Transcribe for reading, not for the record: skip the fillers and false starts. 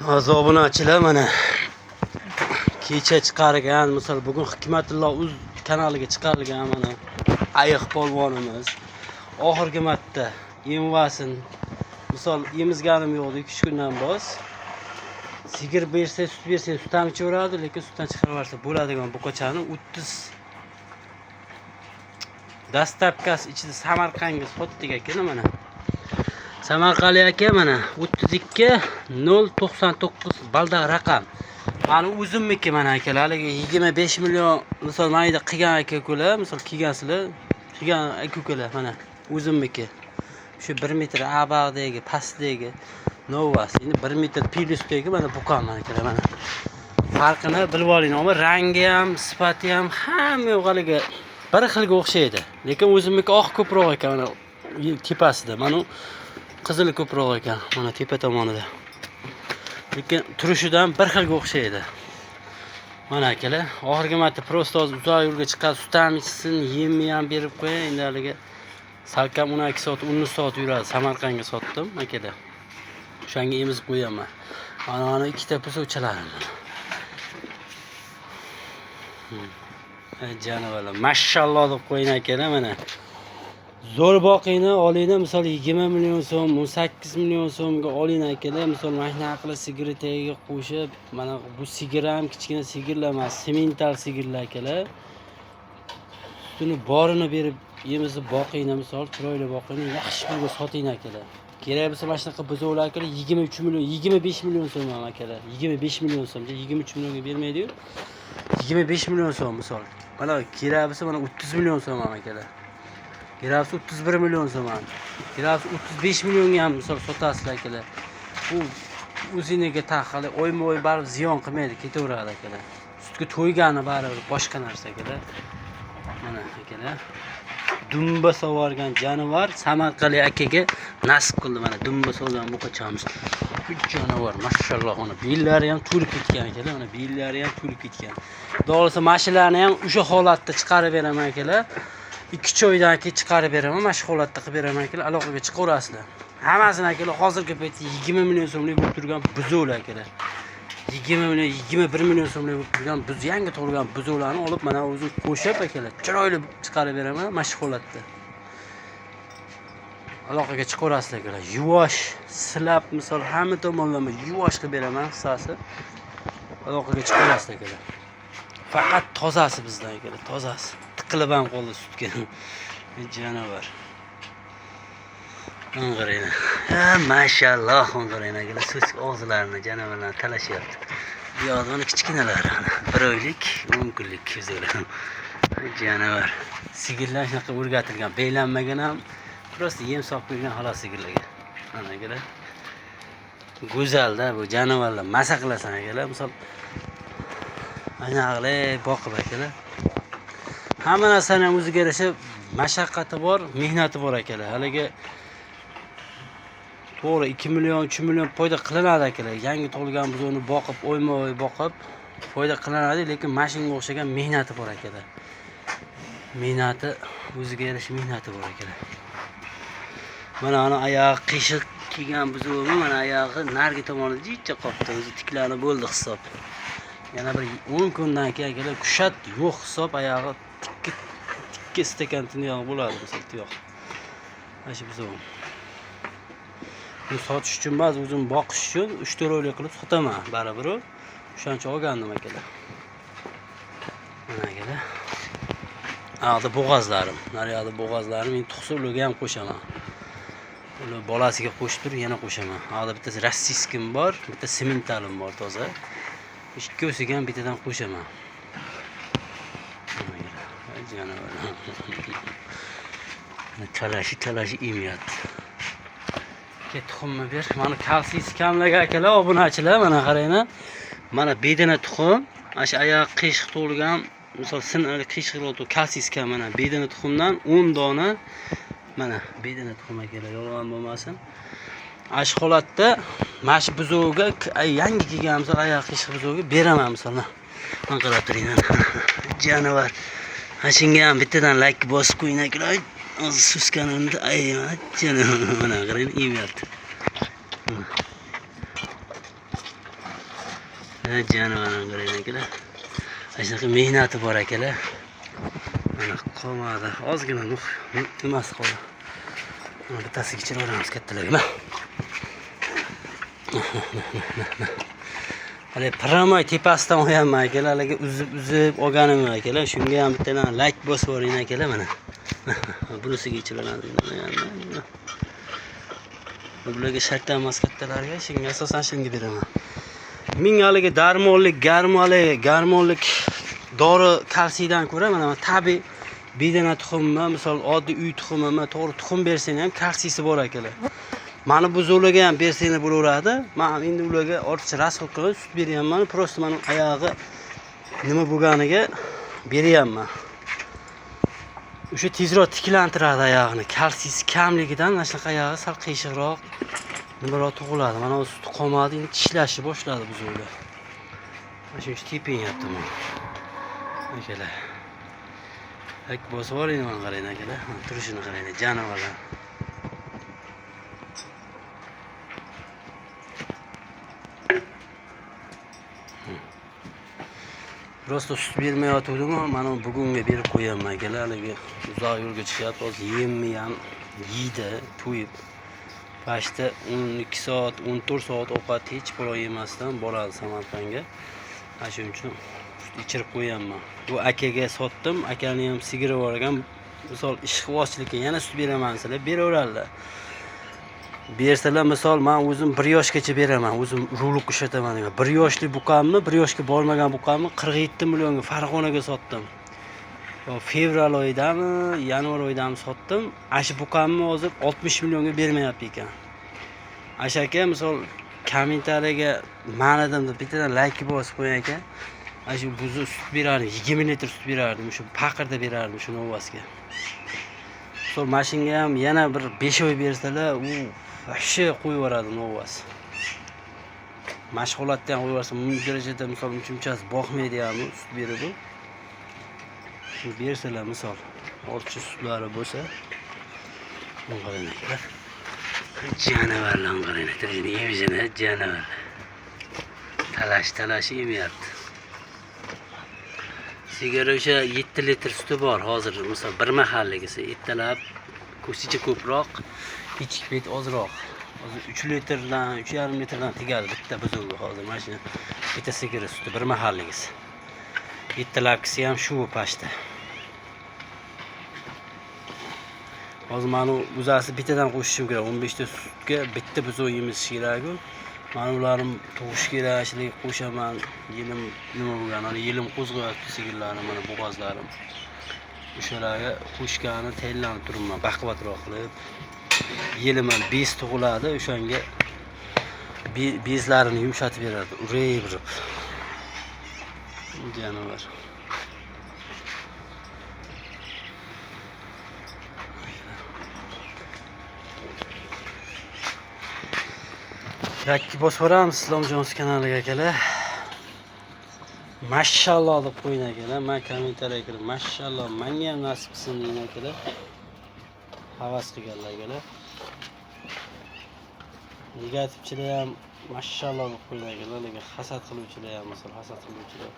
Hozir obunachilar mana kecha chiqargan, misol bugun Hikmatullo uz kanaliga chiqarilgan mana ayiq polvonimiz oxirgi marta emvasin misol emizganim yo'q edi 2-3 kundan boz. Sigir bersa, sut bersa, sut ham ichaveradi, lekin sutdan chiqarib yuborsa bo'ladigan buqachani 30 dastavkasi ichida Samarqandga sotdik aka mana. Samarqandlik aka mana 32 099 balda raqam. Mani o'zimniki mana akalar, haligi 25 million misol mana yerda qilgan aka ukalar, misol kelgansizlar, qilgan aka ukalar mana o'zimniki. Shu 1 metr abag'dagi, pastdagi Novas, endi 1 metr plyusdagi mana buqam mana akalar mana. Farqini bilib oling, ammo rangi ham, sifati ham hamma yo'q haligi bir xilga o'xshaydi. Lekin o'zimniki oq ko'proq ekan mana tepasida. Mana u qizil ko'proq ekan mana tepa tomonida. Lekin turishidan bir xilga o'xshaydi. Mana akalar, oxirgi marta просто hozir uzoq yo'lga chiqadi, sut ham ichsin, yemni ham berib qo'yay. Endi haligi salkam 12 soat, 13 soat yuradi. Samarqandga sotdim akalar. O'shanga emizib qo'yaman. Mana ikkita buzuvchilarim mana. Jonivorlar, mashalloh deb qo'ying akalar mana. Zo'r boqingni olinglar, misol 20 million so'm, 18 million so'mga oling akalar. Misol mana shunaqa qilib sigiri tagiga qo'shib, mana bu sigir ham kichkina sigirlar emas, semental sigirlar akalar. Sutini borini berib emizib boqinglar, misol chiroyli boqinglar, yaxshi pulga soting akalar. Kerak bo'lsa mana shunaqa buzovlar akalar 23 million, 25 million so'm ham akalar. 25 million so'm, 23 millionga bermaydi-yu. 25 million so'm misol. Mana kerak bo'lsa mana 30 million so'm ham akalar. Kerak bo'lsa 31 million so'm ham. Kerak bo'lsa 35 millionga ham misol sotasizlar akalar. Bu o'ziniga taxali oyma-oy baribir ziyon qilmaydi, ketaveradi akalar. Sutga to'ygani baribir boshqa narsa akalar. Mana akalar. Dumba sovorgan jonivor Samarqandlik akaga nasib qildi mana dumba solgan buqachamiz. Bu jonivor mashalloh mana bellari ham to'lib ketgan akalar, mana bellari ham to'lib ketgan. Xudo xohlasa mashinlarni ham o'sha holatda chiqarib beraman akalar. 2-3 oydan keyin chiqarib beraman, mana shu holatda qilib beraman akalar, aloqaga chiqaverasizlar. Hammasini akalar hozirgi paytda 20 million so'mlik bo'lib turgan buzovlar akalar. 20 million, 21 million so'mlik bo'lib turgan buz, yangi tug'ilgan buzovlarni olib mana o'zim qo'shib akalar, chiroyli chiqarib beraman mana shu holatda. Aloqaga chiqaverasizlar akalar. Yuvosh, silab misol hamma tomonlama yuvosh qilib beraman hissasi. Aloqaga chiqaverasizlar akalar. Faqat tozasi bizdan akalar, tozasi. Tiqilib ham qoldi sutga. Jonivor. Qarang. Ha, mashalloh, qarang akalar, so'z og'izlarini jonivorlarni talashyapti. Bu yoqda mana kichkinalari, mana 1 oylik, 10 kunlik o'zlari. Jonivor. Sigirlar shunaqa o'rgatilgan, beylanmagan ham, просто yem solib qo'ygan xolos sigirlarga. Mana akalar. Go'zalda bu jonivorlar, maza qilasan akalar, misol mana qilib boqib akalar. Hamma narsani ham o'ziga yarasha mashaqqati bor, mehnati bor akalar. Haligi to'g'ri 2 million, 3 million foyda qilinadi akalar. Yangi tug'ilgan buzovni boqib, o'yma-o'y boqib foyda qilinadi, lekin mashinga o'xshagan mehnati bor akalar. Mehnati o'ziga yarasha mehnati bor akalar. Mana ana oyog'i qiyshiq kelgan buzovni mana oyog'i narigi tomonida jicha qolibdi, o'zi tiklanib bo'ldi hisob. Yana bir 10 kundan keyin akalar kushat yo'q hisob, oyog'i tikki tikki stakan tuyoq bo'ladi misol tuyoq. Mana shu buzov. Buni sotish uchun emas, o'zim boqish uchun 3-4 oylik qilib sotaman baribir. O'shancha olgandim akalar. Mana akalar. Aqda bo'g'azlarim, naryoqda bo'g'azlarim, endi tug'sa ularga ham qo'shaman. Ular bolasiga qo'shib turib yana qo'shaman. Aqda bittasi rossiyskim bor, bitta sementalim bor toza. Ikkovsiga ham bittadan qo'shaman. Jonivor. Talashi talashi emyapti. Ke tuxumni ber. Mana kalsiysi kamlagan akalar, obunachilar, mana qaranglar. Mana bedana tuxum, ana shu oyog'i qiyshiq tug'ilgan, misol sin qiyshiqroq kalsiysi kam mana bedana tuxumdan 10 dona mana bedana tuxum akalar, yolg'on bo'lmasin. Ana shu holatda mana shu buzovga yangi kelgan misol oyog'i qiyshiq buzovga beraman misol. Mana qarab turing. Jonivor. Mana shunga ham bittadan like bosib qo'ying akalar. Hozir suskanimda ay mana qarang emyapti. Jonivorni qarang akalar. Mana shunaqa mehnati bor akalar. Mana qolmadi. Ozgina nimasi qoldi. Mana bittasiga ichiraveramiz kattalarga. Mana. Hali piramay tepasidan olganman akalar, haligi uzib-uzib olganim akalar. Shunga ham bittadan like bosib yuboring akalar mana. Bunisiga ichiraveramiz. Bularga shart emas kattalarga, shunga asosan shunga beraman. Ming haligi darmonlik, garmonlik dori kalsiydan ko'ra mana tabiiy bedana tuxummi, misol oddiy uy tuxumimi, to'g'ri tuxum bersang ham kalsiysi bor akalar. Mana bu zo'rlarga ham bersanglar bo'laveradi. Men endi ularga ortiqcha rasxod qilib sut beryapman. Prosta mana oyog'i nima bo'lganiga beryapman. O'sha tezroq tiklantiradi oyog'ini. Kalsiysi kamligidan mana shunaqa oyog'i sal qiyshiqroq, nimaroq tug'iladi. Mana u sut qolmadi, endi tishlashni boshladi bu zo'rlar. Mana shu tepinyapti mana. Akalar. Like bosib yuboring, mana qarang akalar. Mana turishini qarang, jonivorlar. Rosta sut bermayotgandim, mana bugunga berib qo'yapman akalar. Haligi uzoq yo'lga chiqyapti, hozir yemni ham yeydi, to'yib. Pashta 12 soat, 14 soat ovqat hech birov yemasdan boradi Samarqandga. Ana shuning uchun sut ichirib qo'yapman. Bu akaga sotdim, akani ham sigiri bor ekan. Misol ishqibozchilikka yana sut beraman desalar, beraveradilar. Bersalar, misol men o'zim 1 yoshgacha beraman, o'zim urug'liq ishlataman degan. 1 yoshli buqamni, 1 yoshga bormagan buqamni 47 millionga Farg'onaga sotdim. Fevral oyidami, yanvar oyidami sotdim. Ana shu buqamni hozir 60 millionga bermayapti ekan. Asha aka misol kommentariyaga ma'nadan deb bittadan like bosib qo'ygan ekan. Ana shu buzi sut berardim, 20 litr sut berardim, o'sha paqirda berardim shuni ovasiga. Misol mashinga ham yana bir 5 oy bersalar, u vahshiy qo'yib yuboradi novvasi. Mashg'ulotda ham qo'yib yuborsa, bu darajada misol uncha-munchasi boqmaydi ham sut berib u. Shu bersalar misol ortiqcha sutlari bo'lsa, buni qarang akalar. Jonivorlarni qarang, tirishini emishini jonivorlar. Talash emayapti. Sigir o'sha 7 litr suti bor hozir, misol bir mahalligisi ertalab ko'sicha ko'proq, kechki payt ozroq. Hozir 3 litrdan, 3,5 litrdan tegadi bitta buzuvga hozir mana shu bitta sigiri suti bir mahalligisi. Ertalabkisi ham shu pashta. Hozir mana o'zasi bittadan qo'shishim kerak. 15 ta sutga bitta buzuv yemish kerak-ku. Mana ularim tug'ish kerak, shularga qo'shaman. Yelim nima bo'lgan, hali yelim qo'zg'ayapti sigirlarni, mana bo'g'ozlarim. O'shalarga qo'shgani tayinlanib turibman, baquvvatroq qilib. Yelim ham bez tug'iladi, o'shanga bezlarini yumshatib beradi, urayverib. Jonivor. Yakki bosib yuboramiz Islomjon kanaliga akalar. Mashalloh deb qo'ying akalar. Men kommentariyaga kirib mashalloh menga ham nasib qilsin deyin akalar. Havas qilganlar akalar. Negativchilar ham mashalloh deb qo'ying akalar, lekin hasad qiluvchilar ham, misol hasad qiluvchilar.